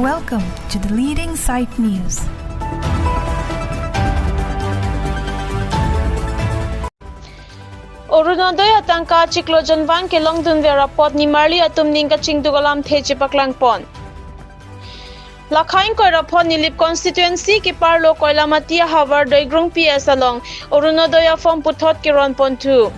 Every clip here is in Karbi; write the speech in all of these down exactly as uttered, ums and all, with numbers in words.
Welcome to the leading site news. Orunodoi atangka chiklo jonvang kelongdunver apot nimarli atum ning kachingduk alamthe chepaklangpon. Lakhain koirapon Nilip constituency keparlo Koilamati ahavar Doigrung P S along Orunodoi aform puthot keronponthu.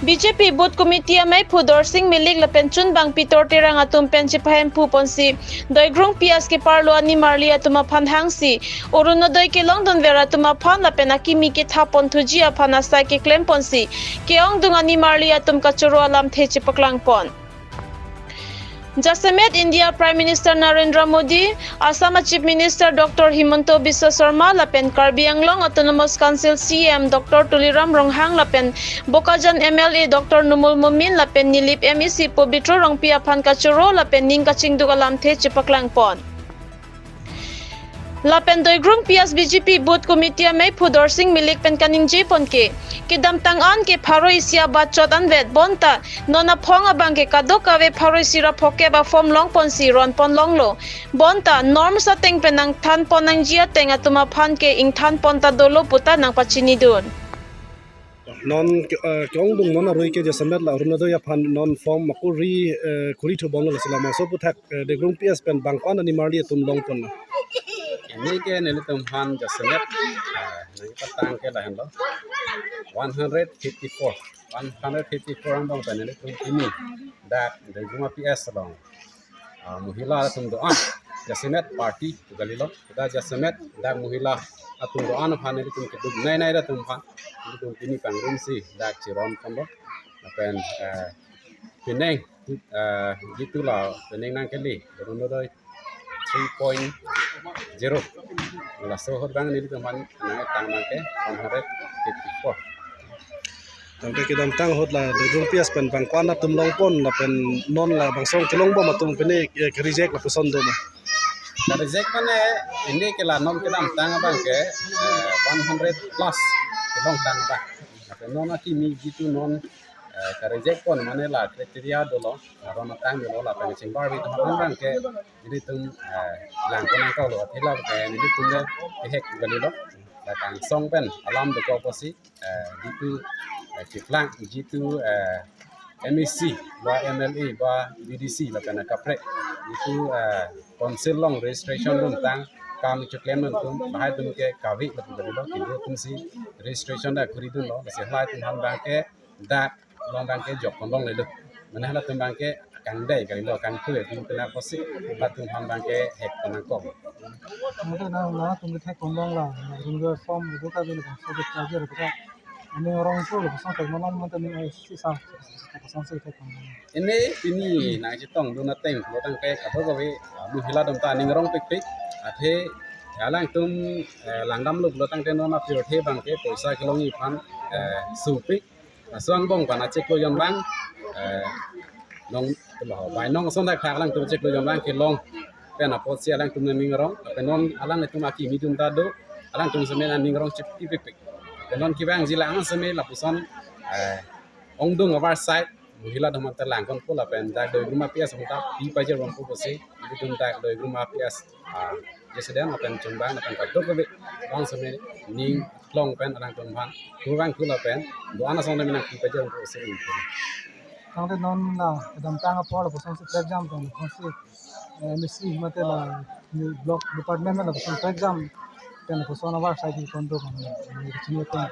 B J P Booth Committee ameiphu Dorsing Milik lapen chunbang Pitor Terang atum pen chepahemphuponsi Doigrung P S keparlo animarli atum aphan hangsi Orunodoi kelongdunver atum aphan lapen akimi kethaponthuji aphan asai keklemponsi ke-ongdung animarli atum kachoro alamthe chepaklangpon. Jasemet India Prime Minister Narendra Modi, Assam Chief Minister Doctor Himanta Biswa Sarma lapen Karbi Anglong Autonomous Council C E M Doctor Tuliram Ronghang lapen Bokajan M L A Doctor Numal Momin lapen Nilip M A C Pobitro Rongpi aphan kachoro lapen ning kachingduk alamthe chepaklangpon. Lapen Doigrung P S B J P Booth Committee ameiphu Dorsing Milik pen kaningjepon ke, kedamtang an ke pharo isi abatchot anvet bonta non aphong abang ke kadokave pharo isi ra phokep aform longponsi ronpon longlo. Bonta norms ateng pen nangthanpon nangji ateng atum aphan ke ingthanpon ta dolo puta nangpachinidun. Non ke, eh, ke-ongdung non arui ke jasemet la Orunodoi aphan non form makuri, eh, kuri thubong lo sila maso puthak, eh, Doigrung P S pen bangko-an animarli atum longpon na. Ini ke nelitum aphan jasemet, eh, nangpatang ke lahenlo. One hundred fifty-four. One hundred fifty-four angbong pen nelitum pini dak Doigrung P S along ah, mohila atum do-an, jasemet party pu kalilo, dak jasemet dak mohila atum do-an aphan nelitum keduk nai nai atum aphan nelitum pini pangrumsi dak cheronponlo. Lapen, eh, pining, eh, jitu la pining nangkele Orunodoi three point zero. Laso ahut abang nelitum aphan nangtang abang ke one hundred fifty-four. Tangte kedamtang ahut la Doigrung P S pen bangko-an atum longpon lapen non labangso kelongbom atum pine, eh, ke-reject lapuson do ma? Ka-reject mane ini ke la non kedamtang abang ke, eh, one hundred plus kelongtang abang. Lapen non akimi jitu non, eh, ka-reject pon mane la criteria dolo, aron atang dolo lapen chingbarvi atum abang ke nelitum, eh, langpon nangkoklo, athe la ke nelitum le kehek kalilo. La kangsong pen alam dokok pusi, eh, jitu, eh, chiklang, jitu, eh, M A C, ba M L A, ba B D C, lapen kaprek, jitu, eh, council along registration room tang kam choklem atum, lahai atum ke kave lapu kalilo, kedo atumsi registration dak kuridunlo, lasi lahai atum aphan abang ke dak along abang ke jokpon longlelo. Mane halatum abang ke kangdai kalilo, kangtui atum kena pusi halatum aphan abang ke hekpon nangkok. Mane na na tum ke thekpon longlo, rum ke form itu ka bin so ke kaje re ka. Ini orang itu lo, so ke mana mana ning si sa, sa, sa, sa, sa, thekpon longlo. Ini pini nangchetongdun ateng lo tangte kadokave, ah, mohila atum ta ning rongpikpik, athe alangtum, eh, langdamlo pulo tangte non apirthe abang ke poisa kelongji aphan, eh, supik. Laso angbong pen achiklo jon abang, eh, nong, lo, bai nong ason dak thak alangtum chiklo jon abang kelong pen apotsi alangtum ning rong, lapen non alanglitum akimi atum ta do, alangtum seme ning rong chipikpik. Lapen non kevangji lang seme lapuson, eh, ongdung avarsai mohila atum aphan ta langponpo lapen dak Doigrung P S aphan ta pi pajir ponpo pusi, nelitum dak Doigrung P S, ah, president lapen chunbang lapen kadokave abang seme ning long pen alangtum aphan kurvangthu lapen do-an asong nang pi pajir ponpo pusi nelitum. Tangte non la kedamtang apor lapuson si trek jam tong lapuson si, eh, M A C mate la ni block department lapuson trek jam pen lapuson avarsai di konto kan ni chini tong.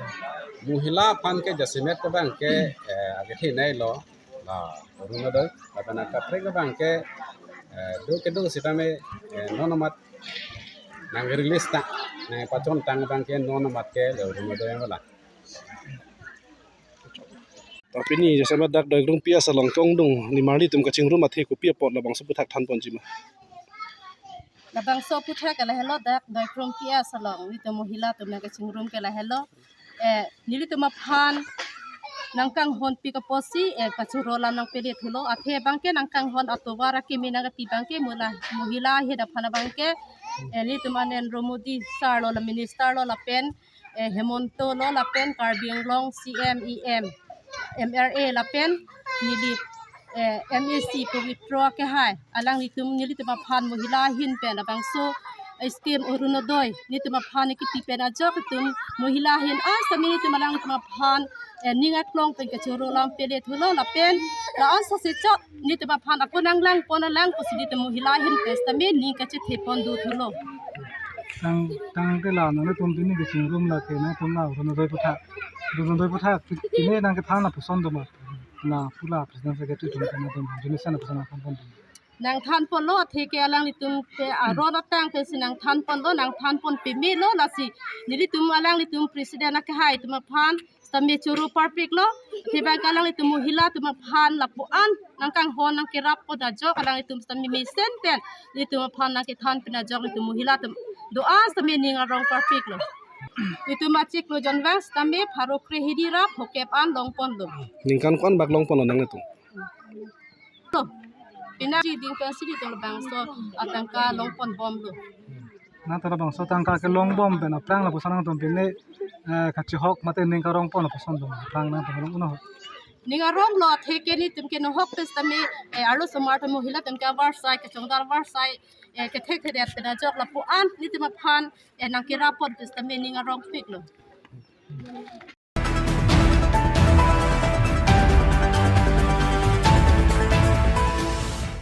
Mohila aphan ke jasemet ke abang ke, eh, age thi nai lo la Orunodoi, lapen kaprek abang ke, eh, do kedo sitame, eh, non amat nang release ta, nangpachontang abang ke non amat ke la Orunodoi wala. Tapi ni jasemet dak Doigrung P S along ke-ongdung nimarli atum kachingrum athe kopi apot labangso aputhak thanponji ma? Labangso aputhak ke lahelo, dak Doigrung P S along nelitum mohila atum nangkachingrum ke lahelo. Eh, nelitum aphan nangkanghonpik apotsi, eh, kachoro alam nangpele thulo, athe abang ke nangkanghon atovar akimi nangpi abang ke mula mohila ahet aphan abang ke, eh, nelitum Narendra Modi sir lo, la minister lo lapen, eh, Himanta lo lapen Karbi Anglong C M, E M, M L A lapen Nilip eh, M A C Pavitra Kehai, alanglitum nelitum aphan mohila ahin pen labangso, eh, scheme Orunodoi nelitum aphan kipi pen ajok itum mohila ahin an sitame nelitum alanglitum aphan, eh, ning aklong pen kachoro lam pele thulo lapen la-an sase chot nelitum aphan ako nanglang pon alang pusi nelitum mohila ahin pen sitame ning kachethe pon do thulo. Tang tang ke la nangtum pini kachingrum lake nangtum la Orunodoi aputhak, Orunodoi aputhak pini nangkethan lapuson doma, la pu la president secretary atum nangtum donation lapuson nangthan pon doma. Nangthan ponlo, atheke alanglitum te aron atang pensi nangthan ponlo, nangthan pon pemelo lasi nelitum alanglitum president akehai atum aphan sitame choro parpiklo. Thebang alanglitum mohila atum aphan lapu-an nangkanghon nangkerap pon ajok alanglitum sitame mesen pen nelitum aphan nangkethan pen ajok nelitum mohila atum do-an sitame ning arong parpiklo. Nelitum achiklo jonvang sitame pharo kre hini ra phokep an long ponlo. Ningkan ko-an bak long ponlo nanglitum? Lo. Pina ji ding pensi nelitum labangso atangka long pon bomlo. Nangtum labangso atangka kelong bom pen aphrang lapuson nangtum pini, eh, kachihok mate ning karong pon lapuson doma aphrang nangtum long uno. Ning aronglo, atheke nelitum ke nohok pen sitame, eh, arlosomar atum mohila atum ke avarsai, kachongdar avarsai, eh, kethekthedet pen ajok lapu-an nelitum aphan, eh, nangkerap pon pen sitame ning arongpiklo.